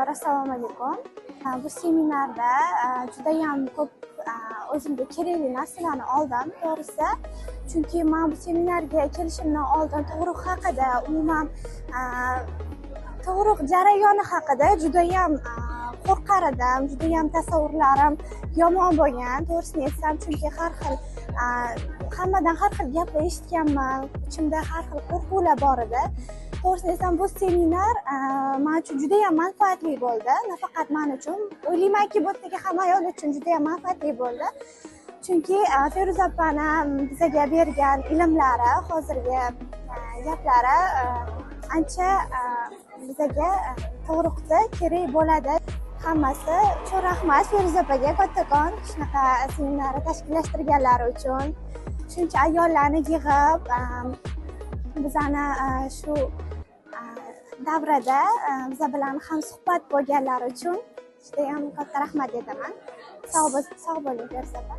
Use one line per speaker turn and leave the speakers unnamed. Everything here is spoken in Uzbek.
Avval assalomu alaykum. Bu seminarda judayam ko'p o'zimga kerakli narsalarni oldim, to'g'risi. Chunki man bu seminarga kelishimdan oldin tug'ruq haqida, umuman tug'ruq jarayoni haqida judayam qo'rqar edim, judayam tasavvurlarim yomon bo'lgan, to'g'risini aytsam, chunki har xil hammadan har xil gaplar eshitganman, ichimda har xil qo'rquvlar bor edi. To'g'risini aytsam, bu seminar man uchun judayam manfaatli bo'ldi. Nafaqat man uchun, o'ylaymanki, bu yerdagi hamma ayol uchun judayam manfaatli bo'ldi. Chunki Feruza opani bizaga bergan ilmlari, hozirgi gaplari ancha bizaga tug'ruqda kerak bo'ladi. Hammasi uchun rahmat Feruza opaga kattakon, shunaqa seminarni tashkillashtirganlari uchun. Shuncha ayollarni yig'ib, bizani shu davrada biza bilan hamsuhbat bo'lganlari uchun judayam katta rahmat aytaman. Sog' bo'ling, Feruza opa.